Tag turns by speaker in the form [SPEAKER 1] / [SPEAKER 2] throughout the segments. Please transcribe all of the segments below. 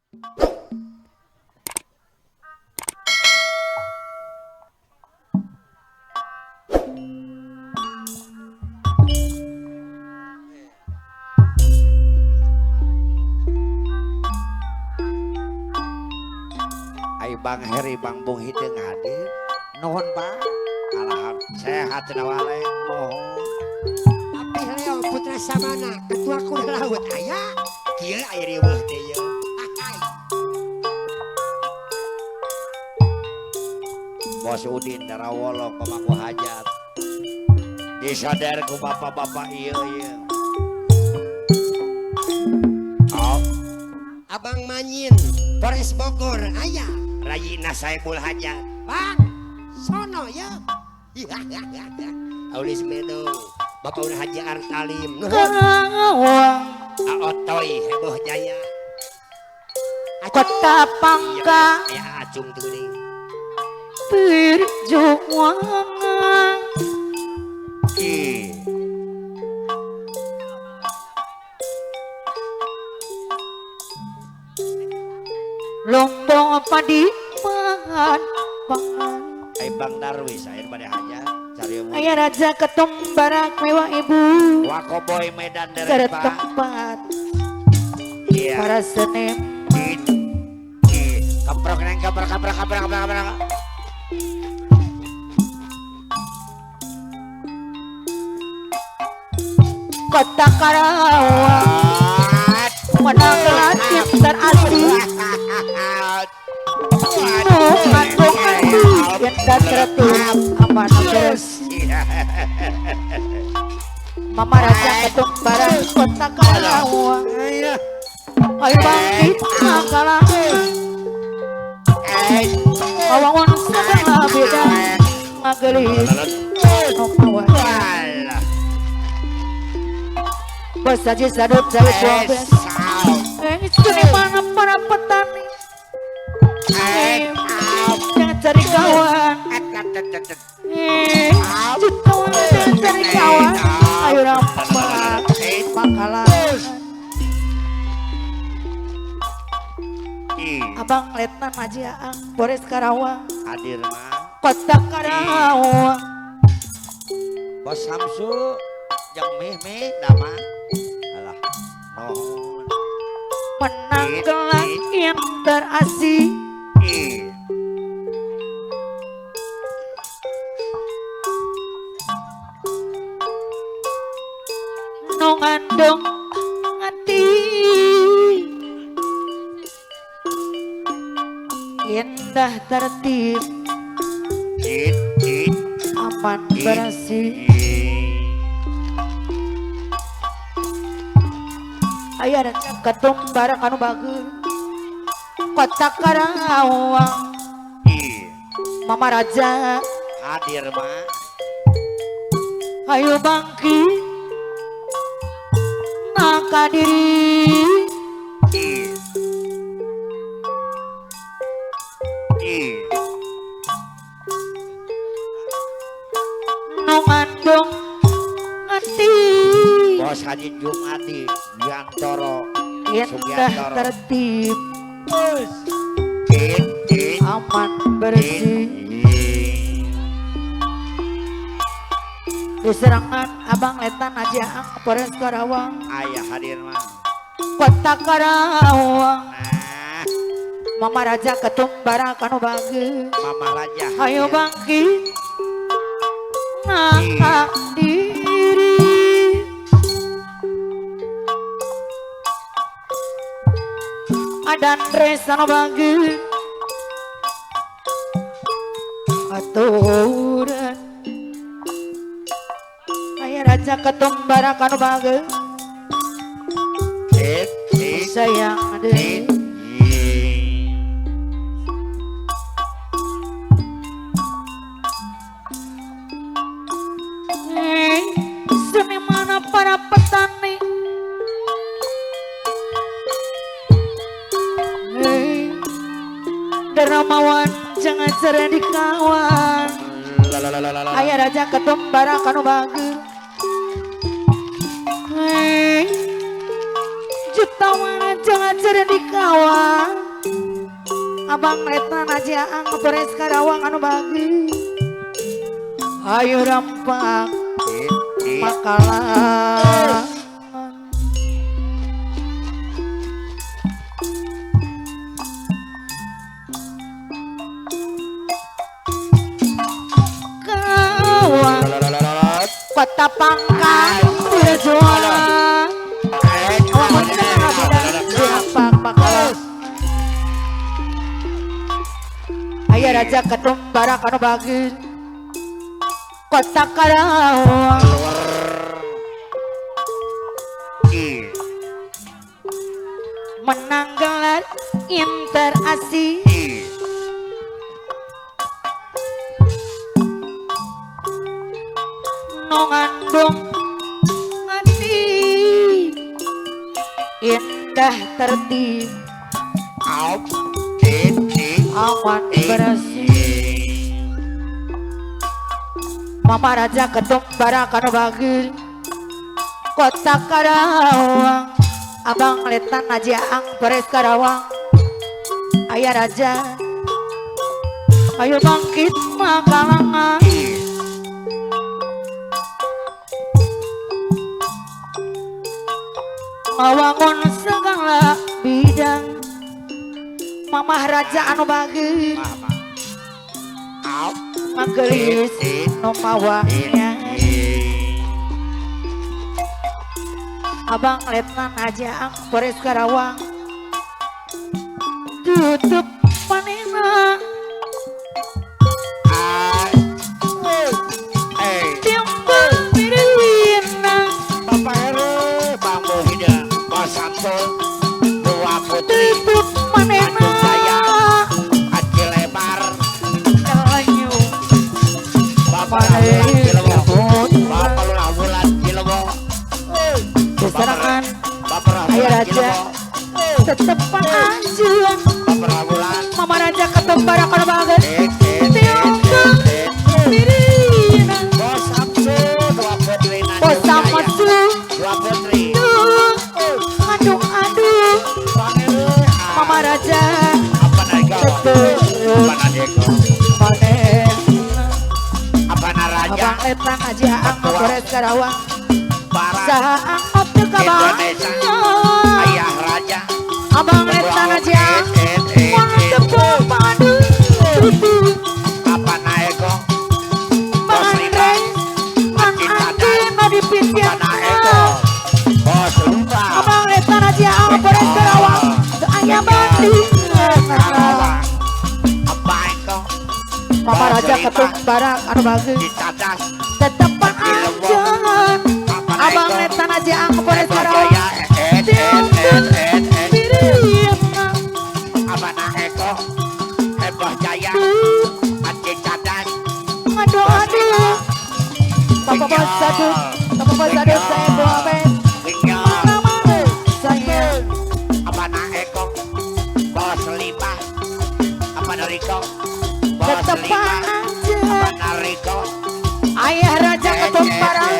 [SPEAKER 1] Ai Bang Heri Bang Bung Hideung hadir. Nuhun Pak. Alhamdulillah sehat cenah wale. Mohon.
[SPEAKER 2] Apih Leo Putra Samana ketua Kuda Laut aya.
[SPEAKER 1] Kieu aya riweuh teh ieu. Bos Udin Darawolong pemangku hajat. Disadar ku bapak-bapak ieu ieu. Oh.
[SPEAKER 2] Abang Manyin Polres Bogor aya.
[SPEAKER 1] Rayina Saibul Hajat.
[SPEAKER 2] Bang sono ya.
[SPEAKER 1] Aulis Medong Bapak Ul Haji Artalim. Nuhun.
[SPEAKER 3] Karawang
[SPEAKER 1] Aotoy heboh jaya.
[SPEAKER 3] Kota Pangka
[SPEAKER 1] Ya acung tuh geuning.
[SPEAKER 3] Perjuangan
[SPEAKER 1] Ih.
[SPEAKER 3] Lombong padi pangan pangan.
[SPEAKER 1] Ai Bang Darwis aya bade hajat cari umur.
[SPEAKER 3] Aya Raja Ketumbarak mewah ibu.
[SPEAKER 1] Wakoboy Medan derek Pak.
[SPEAKER 3] Tempat.
[SPEAKER 1] Iya.
[SPEAKER 3] Para senem.
[SPEAKER 1] Kaprok neng kaprok kaprok kaprok kaprok kaprok.
[SPEAKER 3] Kota Karawang menang latih terasih. Indah tertib aman bersih. Mama Raja Ketumbaran Kota Karawang. Ayo bangkit makalah. Awangun segala beda ngagelis nomawan. Bos aja sadut jauh bobes. Seniman para petani. Jangan cari kawan. Jutawan jangan cari kawan. Ayo rampak makalah. Abang Letnan Haji Aang Polres Karawang.
[SPEAKER 1] Hadir mah.
[SPEAKER 3] Kota Karawang.
[SPEAKER 1] Bos Samsu jeung mih mih dama. Alah nuhun.
[SPEAKER 3] Menang kelak yang terasih. Nu ngandung hati indah tertib aman bersih. Ayo ada Ketumbaran anu bagus Kota Karawang. Mama Raja
[SPEAKER 1] hadir mah.
[SPEAKER 3] Ayo bangkit maka diri. Nu ngandung hati.
[SPEAKER 1] Bos Haji Jumadi Giantoro
[SPEAKER 3] indah tertib aman bersih. Diserangan Abang Letnan Haji Aang Polres Karawang.
[SPEAKER 1] Ayah hadir mah.
[SPEAKER 3] Kota Karawang. Mama Raja Ketumbaran kanu bagus.
[SPEAKER 1] Mama Raja.
[SPEAKER 3] Ayo bangkit maka diri. Adan resano bagus aturan. Aya Raja Ketumbaran kanu bagus. Sayang deh. Seniman para petani. Dermawan jangan cerdik kawan. Aya Raja Ketumbaran kanu bagus. Jutawan jangan cerdik kawan. Abang Letnan Ajaang Polres Karawang anu bagi ayo rampak makalah Karawang kota Pangkal berjuang Ayah Raja Ketum Barak anu bagi kota Karawang menang gelar Interasi nu ngandung ngati indah tertib awan bersih Mama Raja Ketum Barak anu bagi kota Karawang Abang Letnan Ajaang Polres Karawang Ayah Raja ayo bangkit makalangan ngawangun segala bidang Mamah Raja anu bagi magelis no mawanya Abang Letnan Ajaang Polres Karawang tutup manena timbul mirina
[SPEAKER 1] Bapak Heru Bambu Hidang Bos Samsul Dua Putri
[SPEAKER 3] tutup manena
[SPEAKER 1] Aci lebar
[SPEAKER 3] Kalanyu
[SPEAKER 1] Bapak Lurah Wulan Cilewo
[SPEAKER 3] Serangan Ayah Raja tetep anjun Mama Raja Ketum Barak anu bagus timbul mirina
[SPEAKER 1] Bos Samsul Dua Putri
[SPEAKER 3] Bos Samsul
[SPEAKER 1] Dua Putri
[SPEAKER 3] Aduh aduh Mama Raja Abang Letnan Ajaang Polres Karawang Saha angkot teu
[SPEAKER 1] Indonesia Ayah Raja
[SPEAKER 3] Abang Letnan Ajaang mun teu padu
[SPEAKER 1] Apa naeko
[SPEAKER 3] Bang Andre man anjeunna dipitian
[SPEAKER 1] Bos Lupa
[SPEAKER 3] Abang Letnan Ajaang Polres Karawang teu aya banding
[SPEAKER 1] Karawang Apa eko
[SPEAKER 3] Mama Raja Ketum Barak anu bagus tetepan anjeun Abang Letnan Ajaang Polres Karawang timbul mirina
[SPEAKER 1] Apa naeko Heboh Jaya Aceh Cadas
[SPEAKER 3] aduh aduh Bapak Bos satu Bapak Bos satu saya bawa mana saya
[SPEAKER 1] Apa naeko Bos Lima Apa Nariko Bos
[SPEAKER 3] tetepan
[SPEAKER 1] Lima
[SPEAKER 3] anjeun
[SPEAKER 1] Apa Nariko
[SPEAKER 3] Ayah Raja Ketum Barak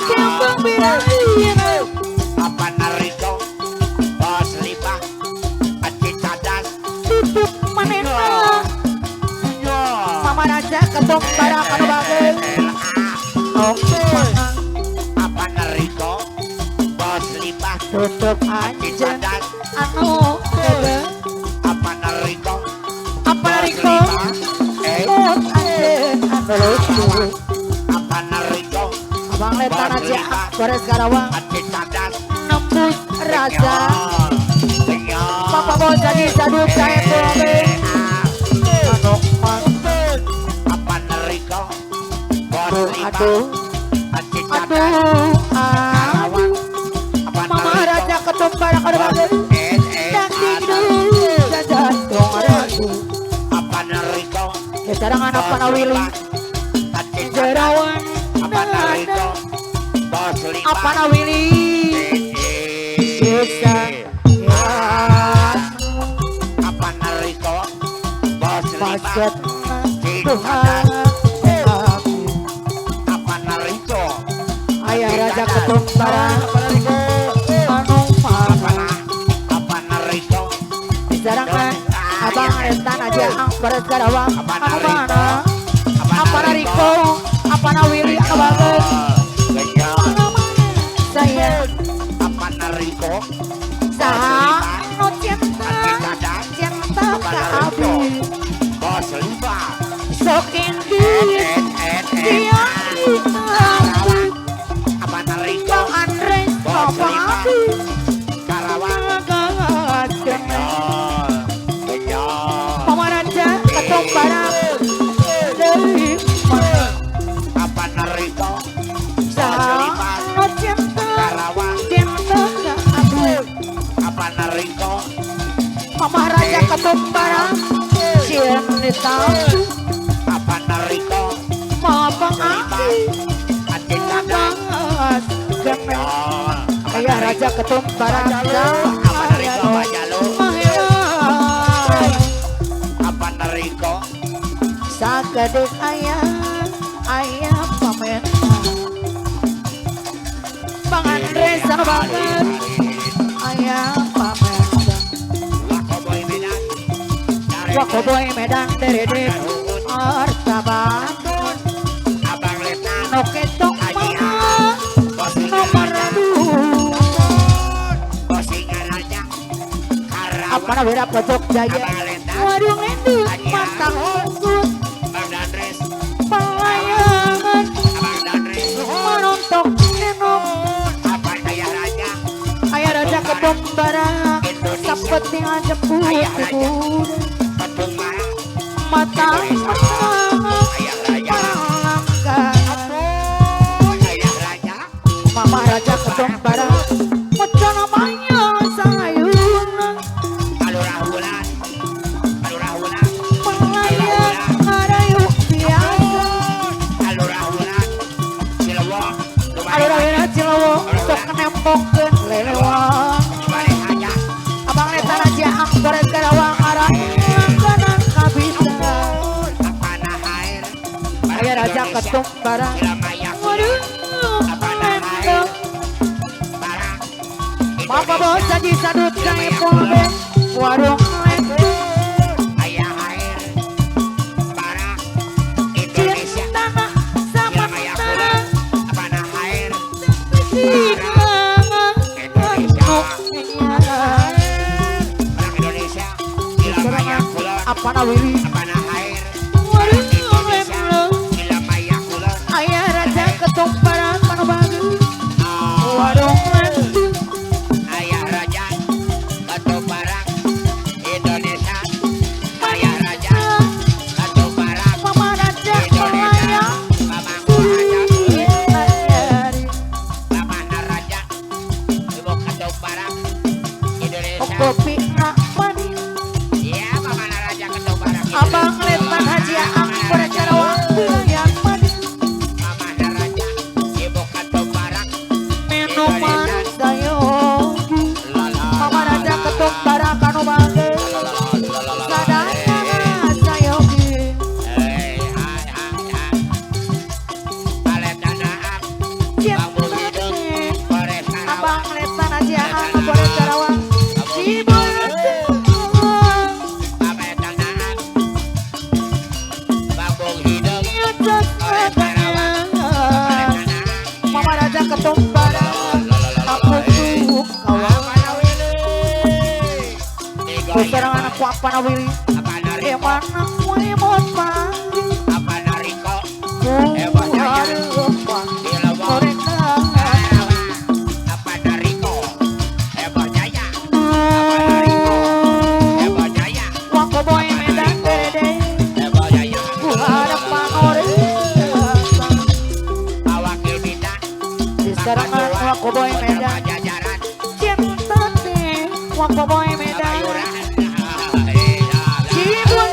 [SPEAKER 3] timbul mirina
[SPEAKER 1] Apa Nariko Bos Lima Aceh Cadas
[SPEAKER 3] tutup manena Mama Raja Ketum Barak anu bagus
[SPEAKER 1] Apa Nariko Bos Lima
[SPEAKER 3] tutup
[SPEAKER 1] Aceh
[SPEAKER 3] anjeun
[SPEAKER 1] Cadas
[SPEAKER 3] anu gede
[SPEAKER 1] Apa Nariko
[SPEAKER 3] apa Nariko mut anjeun anu lucu
[SPEAKER 1] Apa Nariko
[SPEAKER 3] Abang Letnan Ajaang Polres Karawang
[SPEAKER 1] Aceh Cadas
[SPEAKER 3] nembus rasa Papa Bos jadi saduk saya boleh anu
[SPEAKER 1] Apa Nariko Bos Lima
[SPEAKER 3] aduh
[SPEAKER 1] Aceh Cadas
[SPEAKER 3] aduh
[SPEAKER 1] Karawang Apa
[SPEAKER 3] Mama
[SPEAKER 1] Nariko
[SPEAKER 3] Raja Ketum Barak anu bagus dangding jajan dong aduh
[SPEAKER 1] Apa Nariko
[SPEAKER 3] sekarang anak panawili
[SPEAKER 1] Aceh Cadas
[SPEAKER 3] jerawan
[SPEAKER 1] Apa Nariko Bos Lima
[SPEAKER 3] apa nawili bisa ya
[SPEAKER 1] Apa Nariko Bos Lima
[SPEAKER 3] maksud Tuhan
[SPEAKER 1] Apa Nariko
[SPEAKER 3] Ayah Raja Ketum Barak anu mana
[SPEAKER 1] Apa Nariko
[SPEAKER 3] disarangan Abang Rentan aja ang Beres Karawang anu mana Apana Riko Apana Willy anu bagus saya
[SPEAKER 1] Apana Riko
[SPEAKER 3] saha nu cinta cinta ka abi
[SPEAKER 1] Bos Lima
[SPEAKER 3] sok indit
[SPEAKER 1] Apana Riko
[SPEAKER 3] Andres
[SPEAKER 1] Bos
[SPEAKER 3] Papa
[SPEAKER 1] Lima
[SPEAKER 3] Abi
[SPEAKER 1] Karawang
[SPEAKER 3] Pamaraja Ketumbaran dari mana
[SPEAKER 1] Apana Riko
[SPEAKER 3] saha nu cinta
[SPEAKER 1] Karawang
[SPEAKER 3] cinta ka abi
[SPEAKER 1] Apana Riko
[SPEAKER 3] Mama Raja Ketumbaran cinta
[SPEAKER 1] Apana Riko
[SPEAKER 3] Papa Abi
[SPEAKER 1] Ati Dadang
[SPEAKER 3] Banget Ayah Raja Ketumbaran
[SPEAKER 1] Apana Riko Bajalu Apana Riko
[SPEAKER 3] Sakedek ayah ayah pamen Bang Andres anu banget ayah pamen
[SPEAKER 1] Wakoboy Medan
[SPEAKER 3] Wakoboy Medan deredek Artabatun
[SPEAKER 1] Abang Letnan
[SPEAKER 3] no ketok mama nomor dua
[SPEAKER 1] Bosinga Raja Karawang
[SPEAKER 3] Apana Wira Pojok Jaya
[SPEAKER 1] Abang Letnan
[SPEAKER 3] Warung Lendu Mata Husus
[SPEAKER 1] Bang Dandres
[SPEAKER 3] Pelayangan
[SPEAKER 1] Abang Dandres
[SPEAKER 3] Menontok Nenok
[SPEAKER 1] Apa Ayah Raja
[SPEAKER 3] Ayah Raja Ketumbaran Seperti jemput
[SPEAKER 1] Ayah Raja.
[SPEAKER 3] kuda
[SPEAKER 1] Ketumbaran
[SPEAKER 3] Mata petang
[SPEAKER 1] Ayah Raja
[SPEAKER 3] Pelanggan
[SPEAKER 1] Ayah Raja
[SPEAKER 3] Mama Raja Ketumbaran Macam namanya sayun
[SPEAKER 1] Alurah Bulan Alurah Bulan
[SPEAKER 3] Pelayan ngarayu biasa
[SPEAKER 1] Alurah Bulan Cilewong
[SPEAKER 3] Alurah Wira Cilewo Sok nempokeun lelewang
[SPEAKER 1] Balik aja
[SPEAKER 3] Abang Letan aja Angkores Karawang arah langganan kabisa
[SPEAKER 1] Apana Hair
[SPEAKER 3] Ayah Raja Ketumbaran
[SPEAKER 1] Cilamaya
[SPEAKER 3] Waduh
[SPEAKER 1] Apana Hair
[SPEAKER 3] lendong
[SPEAKER 1] Barang
[SPEAKER 3] Papa bos haji sadut saipul be Warung lendong
[SPEAKER 1] Ayah Hair Barang Indonesia
[SPEAKER 3] Cinta nak sama
[SPEAKER 1] Cilamaya
[SPEAKER 3] tanah
[SPEAKER 1] Apana Hair
[SPEAKER 3] Indonesia
[SPEAKER 1] Barang Indonesia Cilamaya Kulon
[SPEAKER 3] Apana Willy
[SPEAKER 1] Apana Hair
[SPEAKER 3] Warung
[SPEAKER 1] Indonesia
[SPEAKER 3] lendong
[SPEAKER 1] Cilamaya Kulon
[SPEAKER 3] Ayah Raja Ketumbaran Manu Warung lendong
[SPEAKER 1] Ayah Raja Ketumbaran Indonesia Ayah Raja Ketumbaran
[SPEAKER 3] Mama Raja
[SPEAKER 1] Indonesia
[SPEAKER 3] Melayang
[SPEAKER 1] Mamang Raja Mama Raja Ibu Ketumbaran Indonesia
[SPEAKER 3] Kopi nak manis
[SPEAKER 1] Iya Mama Raja Ketumbaran
[SPEAKER 3] Abang Letan Haji Aang Karawang yang manis
[SPEAKER 1] Mama Raja Ibu Ketumbaran
[SPEAKER 3] minuman sayogi
[SPEAKER 1] Lala
[SPEAKER 3] Mama Raja Ketumbaran kanu bangga sadaya sayogi
[SPEAKER 1] Hey hai hai hai Aletanaan
[SPEAKER 3] cinta
[SPEAKER 1] Kores Karawang
[SPEAKER 3] Abang Letan Haji Aang Karawang Ciboleung
[SPEAKER 1] Pametanaan Bambung Hidup
[SPEAKER 3] Mama Raja Ketumbaran aku tuh kawan Pusaran aku apa Willy Eman aku emot pagi ku harapan Wakoboy Medan dede ku harapan oreta Di serangan Wakoboy Medan cinta teh Wakoboy Medan Cibun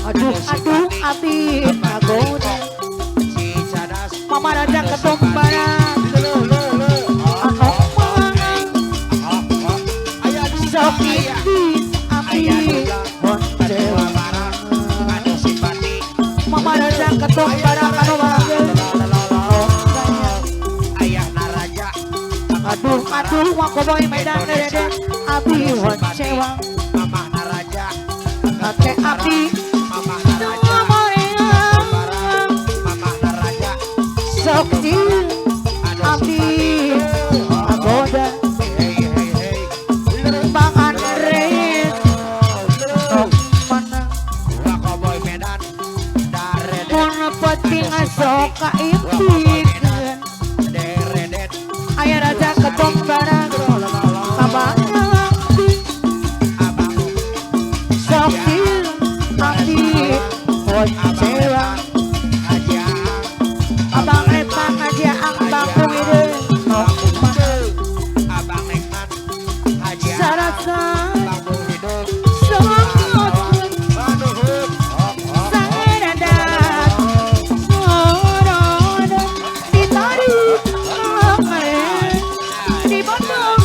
[SPEAKER 3] Aduh aduh ati kagoda Mama Raja Ketumbaran anu menang sok iblis ati honcewang Mama Raja Ketumbaran anu bageun aduh aduh wakoboy Medan dede abi honcewang
[SPEAKER 1] Mamah Naraja
[SPEAKER 3] ate abi
[SPEAKER 1] Mamah Naraja Mamah Naraja
[SPEAKER 3] sok jeung abi agoda Bang Andre mana
[SPEAKER 1] Wakoboy Medan Daredet
[SPEAKER 3] mun penting sok kaipikeun
[SPEAKER 1] Deredet
[SPEAKER 3] aya Raja Ketumbaran abang
[SPEAKER 1] Abang
[SPEAKER 3] sok jeung abdi honcewang
[SPEAKER 1] Haji
[SPEAKER 3] abang Repan aja ambang hideung
[SPEAKER 1] Abang Nekman Haji
[SPEAKER 3] sarasa
[SPEAKER 1] Bang Hidung
[SPEAKER 3] sok
[SPEAKER 1] Aduh
[SPEAKER 3] sangarada sorona ditarik kamare dibotong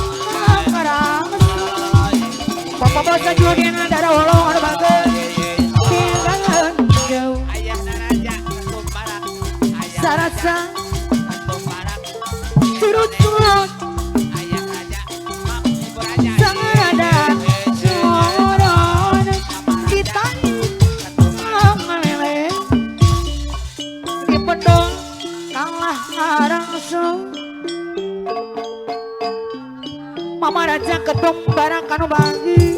[SPEAKER 3] karang Bapak bos judin darah holong anu bageun tinggalan jauh
[SPEAKER 1] Ayah Naraja Ketumbaran Ayah
[SPEAKER 3] sarasa
[SPEAKER 1] Ketumbaran
[SPEAKER 3] curut-curut
[SPEAKER 1] Ayah Raja Mak Raja
[SPEAKER 3] sangarada sorona ditarik kamare dipedong kalah ngarangsung Mama Raja Ketumbaran kanu bagi